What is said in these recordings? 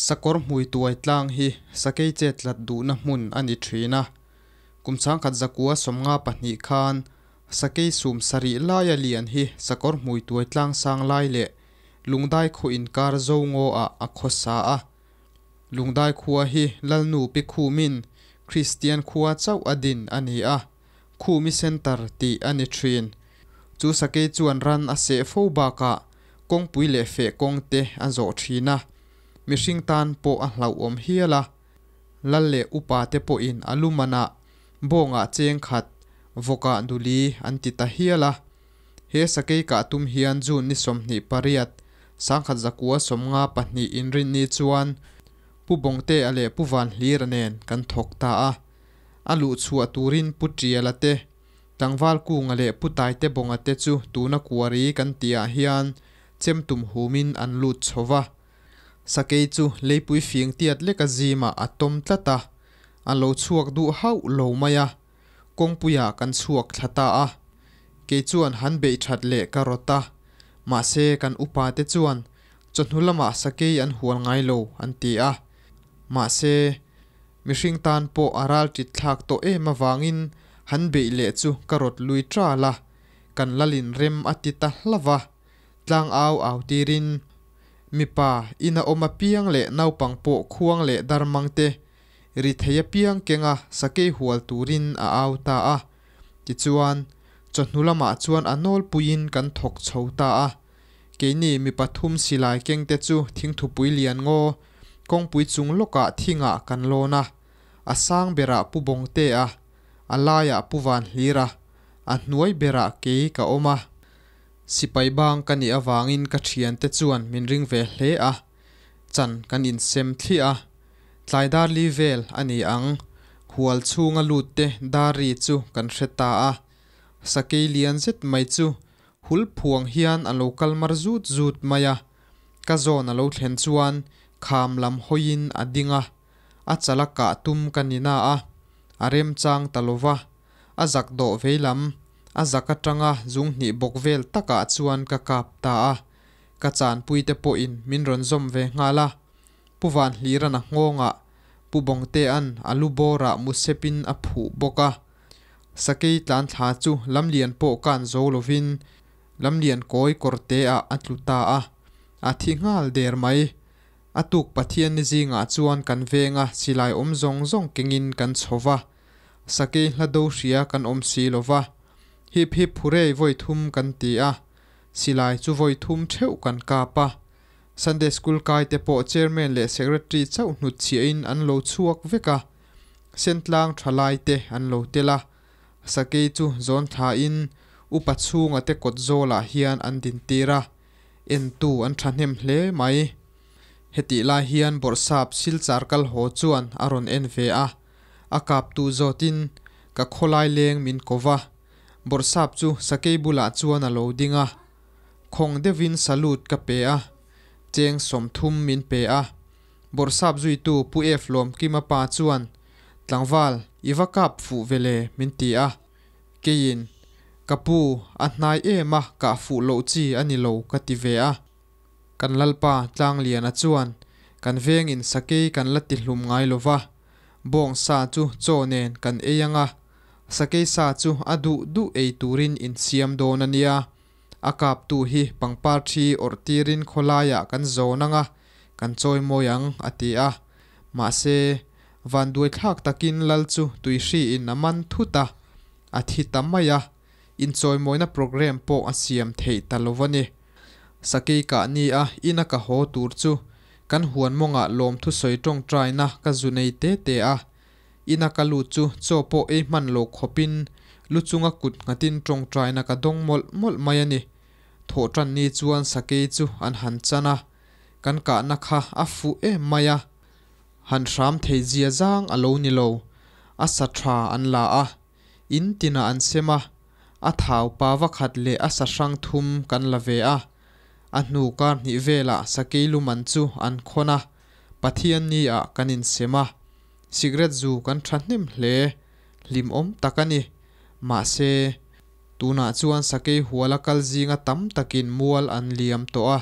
Sakawr hmui tuai tlang hi sakei chet tlat duhna hmun a ni thin a. Kum 1952 khan sakei sum sarih laia lian hi sakawr hmui tuai tlang sang lai leh Lungdai khaw inkar zo ngaw ah a khawsa a. Lungdai khua hi Lalnu Pi Khumin Kristian khua chauh a din a ni a, Khumi Centre tih a ni thin. Chu sakei chuan ran a seh fo bakah kawngpui leh feh kawng te a zawh thin a, mihring tan pawh a hlauhawm hial a. Lal leh upa te pawhin a lu manah bawngah cheng khat vawkah duli an ti ta hial a. He sakei kah tum hian June ni 28, 1952 inrinni chuan Pu Bawngtea leh Pu Vanhlira nen kan thawk ta a. A luh chhuah turin Pu Tiala te, Tlangval Kunga leh Pu Taite Bawnga te chu tuna kuari kan tihah hian chem tum humin an lut chho va. Sakei chu leipui fing tiat leka zimah a tawm tlat a, a lo chhuak duh hauh lo mai a. Kawngpuiah kan chhuak thla ta a, kei chuan han beih that leh ka rawt a, mahse kan upa te chuan chawhnu lamah sakei an hual ngai lo an ti a, mahse mihring tan pawh a ral tit thlak tawh em avangin han beih leh chu ka rawt lui tral a, kan lalin rem a ti ta hlauh a, tlang au au tirin mipa ina awm apiang leh naupang pawh khuang leh darmang te Ri thei apiang kenga sakei hual turin a au ta a. Tichuan, chawhnu lamah chuan a nawlpuiin kan thawk chho ta a. Keini mi pathum silai kengte chu thingthupui lian ngaw kawngpui chung lawkah thingah kan lawn a. A sang berah Pu Bawngtea, a laiah Pu Vanhlira, a hnuai berah kei ka awm a. Sipai bang ka nih avangin ka thiante chuan min ring ve hle a. Chan kan insem thliah a. Tlai dar li vel a ni ang. Hual chhunga lut te dar ri chu kan hre ta a. Sakei lian zet mai chu hul phuang hian a lo kal mar zut zut mai a. Ka zawn a lo thlen chuan kham lam hawiin a ding a. A chala kah tum ka ni na a, a remchang ta lo va. A zak dawh vei lam, a zak atanga zung hnih bawk vel takah chuan ka kap ta a. Ka chanpuite pawhin min rawn zawm ve nghal a. Pu Vanhlira'n a nghawngah Pu Bawngtea'n a lu bawrah mu sepin a phuh bawk a. Sakei tlan thla chu lamlian pawh kan zo lovin lamlian kawi kawrteah a tlu ta a, a thi nghal der mai. A tuk Pathian ni zingah chuan kan venga silai awm zawng zawng kengin kan chho va, sakei hla do hria kan awm si lo va. Hip hip hurei vawi thum kan ti a, silai chu vawi thum theuh kan kap a. Sunday School kai te pawh Chairman leh Secretary chauh hnutchhiahin an lo chhuak vek a, Sentlang thalai te an lo tel a, Sakei chu zawn thlain Upa chhunga te kawt zawlah hian an dintir a, entu an thahnem hle mai. Hetih lai hian Bawrhsap Silchar kal haw chuan a rawn en ve a, a kaptu zawtin ka khawlai leng min ko va, Bawrhsap chu Sakei bulah chuan a lo ding a. Khawng deuhin salute ka pe a, cheng 30 min pe a. Bawrhsap zuitu Pu F Lawmkima pa chuan, Tlangval, i va kap fuh ve le, min ti a. Keiin, Ka pu, a hnai em a, kah fuh loh chi a ni lo, ka ti ve a. Kan Lalpa Tlangliana chuan, Kan vengin sakei kan la ti hlum ngai lo va, bawng sa chu chaw nen kan ei ang a, sakei sa chu a duh duh ei turin in siam dawn a nia. A kaptu hi pangpar thi awrh tirin khawlaiah kan zawn ang a, kan chawi mawi ang, a ti a. Mahse, vanduaithlak takin lal chu tuihriin a man thut a, a thi ta mai a, inchawimawina programme pawh a siam theih ta lo a ni. Sakei kah ni a ina ka haw tur chu kan huan mawngah lawmthusawi tawngtaina ka zu nei te te a, Ina ka lut chu chaw pawh ei hman lo khawpin lu chunga kut nghatin tawngtaina ka dawng mawlh mawlh mai a ni. Thawhtan ni chuan sakei chu an han chan a, kan kahna kha a fuh em mai a. Han hram thei zia zang a lo ni lo, a sa tha an la a, in tinah an sem a, a thau pa va khat leh a sa hrang thum kan la ve a. A hnu kar hnih velah sakei luman chu an khawn a, Pathian ni ah kan insem a. Cigarette zu kan tha hnem hle, hlimawm tak a ni. Mahse, tunah chuan sakei huala kal zinga tam takin mual an liam tawh a,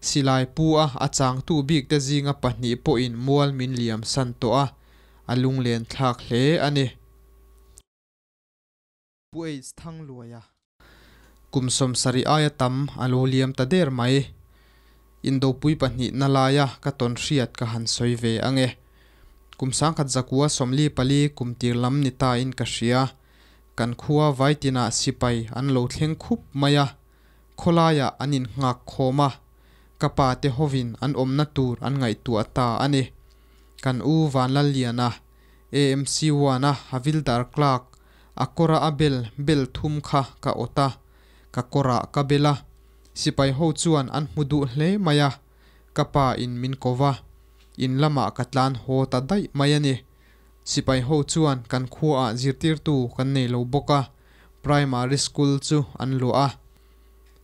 Silai pu a a changtu bikte zinga pahnih pawhin mual min liam san tawh a, a lunglen thlak hle a ni. Pu H Thangluaia kum 70 aia tam a lo liam ta der mai. Indopui pahnihna laia ka tawn hriat ka han sawi ve ang e. Kum 1944 kum tir lam ni tain ka hria. Kan khua Vaitinah sipai an lo thleng khup mai a, khawlaiah an innghak khawm a, ka pa te hovin an awmna tur an ngaihtuah ta a ni. Kan u Vanlalliana, AMC One-a Havildar Clerk, a kawra a bel bel thum kha ka awt a, ka kawrah ka bel a, sipai ho chuan an hmu duh hle mai a, ka pa in min ko va, in lamah ka tlan haw ta daih mai a ni. Sipai ho chuan kan khuaah zirtirtu kan nei lo bawk a, primary school chu an luah a,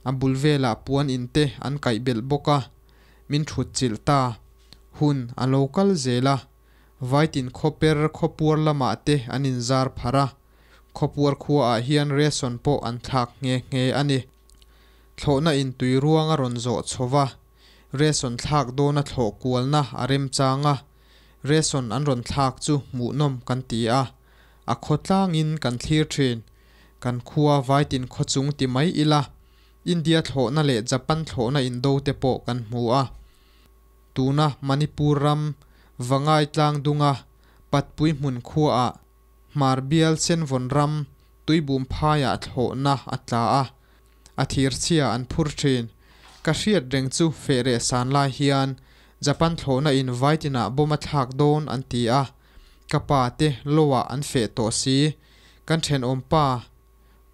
a bul velah puan in te an kaih belh bawk a, min thut chilh ta. Hun a lo kal zel a, Vaitin khawper khawpuar lamah te an inzar pharh a, khawpuar khuaah hian ration pawh an thlak nghe nghe a ni. Thlawhna in tui ruang a rawn zawh chho va, ration thlak dawna thlawh kualna a remchang a, ration an rawn thlak chu hmuhnawm kan ti a, a khawtlangin kan thlir thin. Kan khua Vaitin khawchung ti mai ila, India thlawhna leh Japan thlawhna indo te pawh kan hmu a. Tuna Manipur ram Vangai tlang dunga Patpui hmun khuaah Hmar bial Senvawn ram Tuibum phaiah thlawhna a tla a, a thirchhia an phur thin. Ka hriat reng chu feh reh san lai hian Japan thlawhna in Vaitinah bomb a thlak dawn an ti a, ka pa te loah an feh tawh si. Kan thenawm pa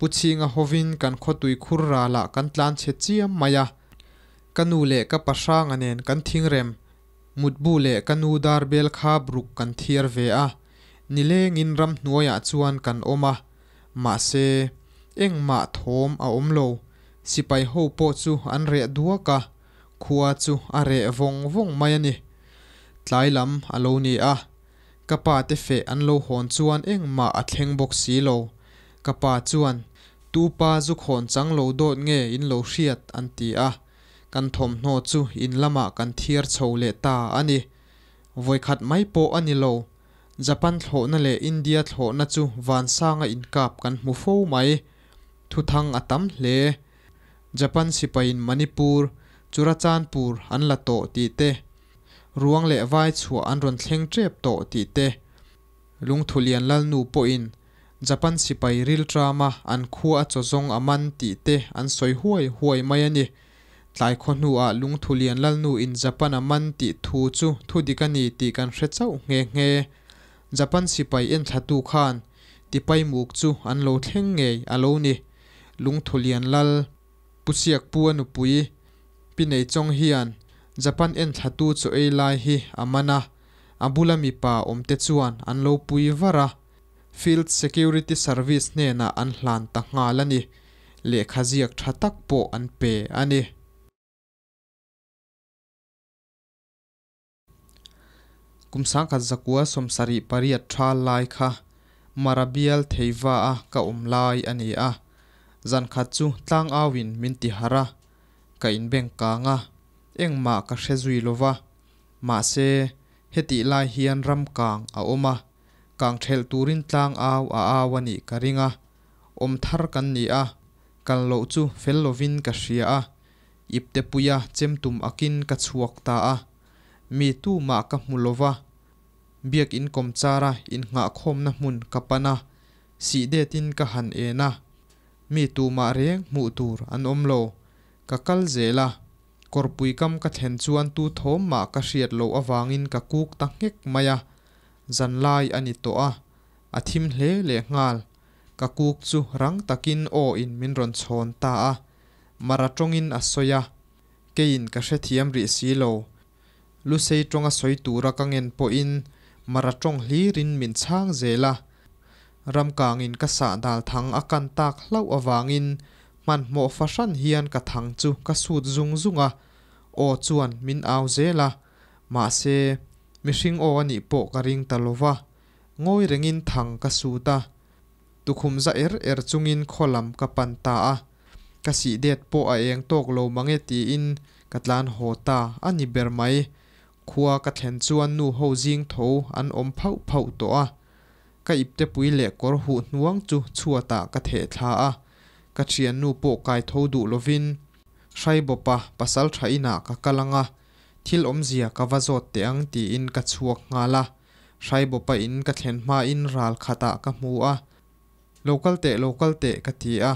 Pu Chhinga hovin kan khawtui khur ralah kan tlan chhe chiam mai a. Ka nu leh ka pa hranga nen kan thingrem mutbu leh ka nu dar bel kha bruk kan thiar ve a, nilengin ramhnuaiah chuan kan awm a, mahse, engmah thawm a awm lo, sipai ho pawh chu an reh duak a, khua chu a reh vawng vawng mai a ni. Tlai lam a lo ni a, ka pa te feh an lo hawn chuan engmah a thleng bawk si lo, ka pa chuan Tu pa zu khawn chang lo dawt nge in lo hriat an ti a, kan thawmhnaw chu in lamah kan thiar chho leh ta a ni. Vawikhat mai pawh a ni lo, Japan thlawhna leh India thlawhna chu vansanga inkap kan hmu fo mai. Thuthang a tam hle. Japan sipaiin Manipur, Churachandpur an la tawh tih te, ruang leh vai chhuah an rawn thleng tep tawh tih te, Lungthulian Lalnu pawhin Japan sipai rilṭama an khua a chaw zawng a man tih te an sawi huai huai mai a ni. Tlai khaw hnuah Lungthulian Lalnu in Japan a man tih thu chu thu dik a ni tih kan hre chauh nghe nghe. Japan sipai enthlatu khan tipai muk chu an lo thleng ngei a lo ni. Lungthulian Lal Pu Siak Pu a nupui Pi Neichawng hian Japan enthlatu chaw ei lai hi a man a, a bula mipa awmte chuan an lo pui var a. Field Security Service hnenah an hlan ta nghal a ni. Lehkha ziak tha tak pawh an pe a ni. Kum 1978 tha lai kha Marabial Theiva a ka awm lai a ni a. Zan khat chu tlangauin min ti harh a, ka inbeng kang a, engmah ka hre zui lova. Mahse, hetih lai hian ram kang a awm a, Kang thelh turin tlang au a au a nih ka ring a, awm thar kan ni a, kal loh chu fel lovin ka hria a, iptepuia chem tum akin ka chhuak ta a, mi tumah ka hmu lova, biakin kawmchara innghahkhawmna hmun ka pan a, sih detin ka han en a, mi tumah reng hmuh tur an awm lo, ka kal zel a, kawrpui kam ka thlen chuan tu thawm mah ka hriat loh avangin ka kuk ta nghek mai a, Zanlai a ni tawh a, a thim hle leh nghal. Ka kuk chu rang takin aw in min rawn chhawn ta a, Mara tawngin a sawi a, keiin ka hrethiam rih si lo. Lusei tawnga sawi tura ka ngen pawhin Mara tawng hlirin min chhang zel a, ramkangin ka sah dal thang a kan tak hlauh avangin hmanhmawh fahran hian ka thang chu ka sut zung zung a, aw chuan min au zel a, mahse, Mihring aw a nih pawh ka ring ta lo va, ngawi rengin thang ka sut a, tukhum za er er chungin khaw lam ka pan ta a, ka sih det pawh a eng tawk lo mang e tiin Ka tlan haw ta a ni ber mai. Khua ka thlen chuan nu ho zing tho an awm phauh phauh tawh a. Ka iptepui leh kawr huh hnuang chu chhuatah ka theh thla a, ka thiannu pawh kai tho duh lovin Hraibawpa pasal tha inah ka kal ang a, thil awmzia ka va zawt teh ang tiin ka chhuak nghal a. Hraibawpa in ka thlen hmain ral khatah ka hmu a, Lo kal teh, lo kal teh ka ti a.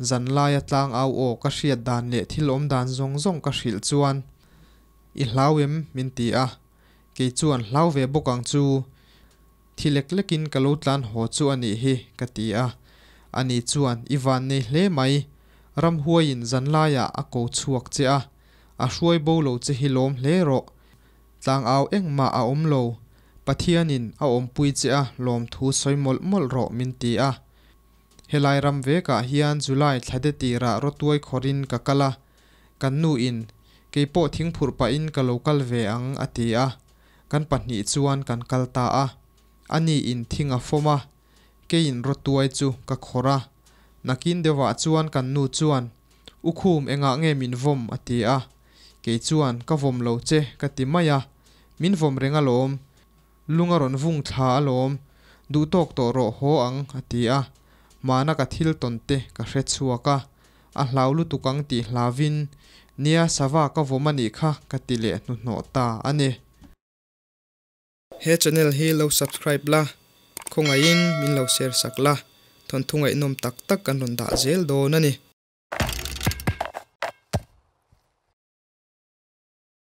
Zanlaia tlang au aw ka hriat dan leh thil awm dan zawng zawng ka hrilh chuan, I hlau em? min ti a. Kei chuan hlau ve bawk ang chu. Thi lek lekin ka lo tlan haw chu a nih hi, ka ti a. Ani chuan, I van nei hle mai. Ramhuaiin zanlaiah a ko chhuak che a, a hruai bo lo che hi lawm hle rawh. Tlangau engmah a awm lo. Pathianin a awmpui che a, lawmthu sawi mawlh mawlh rawh, min ti a. Helai ram vekah hian July thlade tirah rawtuai khawrin ka kal a, kan nu in, Keipawh thingphurh pahin ka lo kal ve ang, a ti a. Kan pahnih chuan kan kal ta a. Ani in thing a fawm a, keiin rawtuai chu ka khawrh a. Nakin deuhah chuan kan nu chuan, U Khum engah nge min vawm? a ti a. Kei chuan, Ka vawm lo che, ka ti mai a. Min vawm reng alawm. Lung a rawn vung thla alawm. Duh tawk tawh rawh haw ang, a ti a. Hmana ka thil tawn te ka hre chhuak a. A hlau lutuk ang tih hlauvin, Nia, sava ka vawm a nih kha, ka ti leh hnuhnawh ta a ni. He channel hi lo subscribe la, khawngaihin min lo share sak la, thawnthu ngaihnawm tak tak kan rawn dah zel dawn a ni.